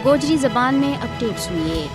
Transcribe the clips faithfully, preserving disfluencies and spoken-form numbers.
گوجری زبان میں اپڈیٹ سنیے۔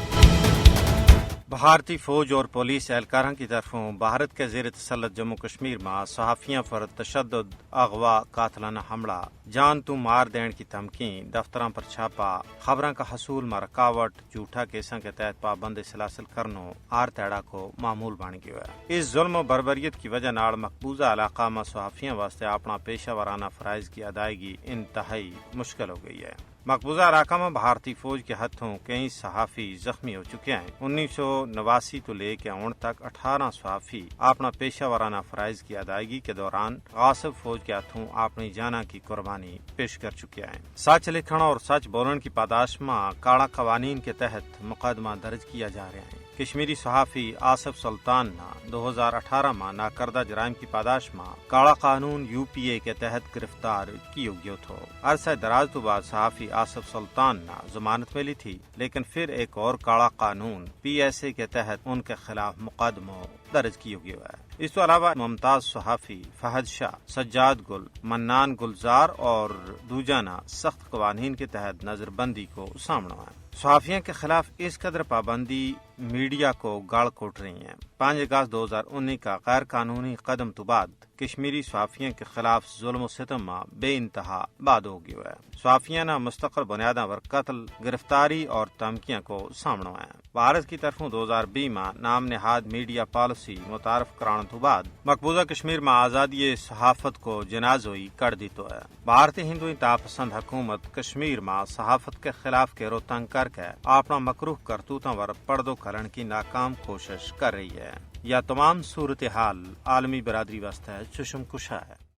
بھارتی فوج اور پولیس اہلکاراں کی طرفوں بھارت کے زیر تسلط جموں کشمیر ما صحافیاں پر تشدد، اغوا، قاتلانہ حملہ، جان تو مار دین کی تھمکیں، دفتراں پر چھاپا، خبراں کا حصول ما رکاوٹ، جھوٹا کیساں کے تحت پابند سلاسل کرنو، آر تیڑا کو معمول بن گیو ہے۔ اس ظلم و بربریت کی وجہ نال مقبوضہ علاقہ ما صحافیاں واسطے اپنا پیشہ ورانہ فرائض کی ادائیگی انتہائی مشکل ہو گئی ہے۔ مقبوضہ علاقہ ما بھارتی فوج کے ہتھوں کئی صحافی زخمی ہو چکے ہیں۔ انیس سو نواسی تو لے کے ہن تک اٹھارہ صحافی اپنا پیشہ ورانہ فرائض کی ادائیگی کے دوران غاصب فوج کے ہتھوں اپنی جاناں کی قربانی پیش کر چکے ہیں۔ سچ لکھن اور سچ بولن کی پاداش ما کاڑا قوانین کے تحت مقدمہ درج کیا جا رہا ہے۔ کشمیری صحافی آصف سلطان نا دو ہزار اٹھارہ ما ناکردہ جرائم کی پاداش ما کاڑا قانون یو پی اے کے تحت گرفتار کیو گیو تھو۔ عرصہ دراز تو بعد صحافی آصف سلطان نا ضمانت ملی تھی، لیکن پھر ایک اور کاڑا قانون پی ایس اے کے تحت ان کے خلاف مقدمو درج کیو گیو ہے۔ اس تو علاوہ ممتاز صحافی فہد شاہ، سجاد گل، منان گلزار اور دوجانا سخت قوانین کے تحت نظر بندی کو سامنا ہے۔ صحافیوں کے خلاف اس قدر پابندی میڈیا کو گال کوٹ رہی ہیں۔ پانچ اگست دو ہزار انی کا غیر قانونی قدم تو بعد کشمیری صحافیوں کے خلاف ظلم و ستم ما بے انتہا بعد ہو گیو ہے۔ صحافیاں نا مستقل بنیاداں پر قتل، گرفتاری اور تمکیاں کو سامنا ہے۔ بھارت کی طرفوں دو ہزار بیس ما نام نہاد میڈیا پالیسی متعارف کرانے تو بعد مقبوضہ کشمیر ما آزادی صحافت کو جنازوئی کر دیتو ہے۔ بھارتی ہندوئی تاپسند حکومت کشمیر ما صحافت کے خلاف کے روتنگ کر کے اپنا مکروہ کرتوتاں پر پڑدو کھلن کی ناکام کوشش کر رہی ہے۔ یا تمام صورتحال عالمی برادری واسطے چشم کشا ہے۔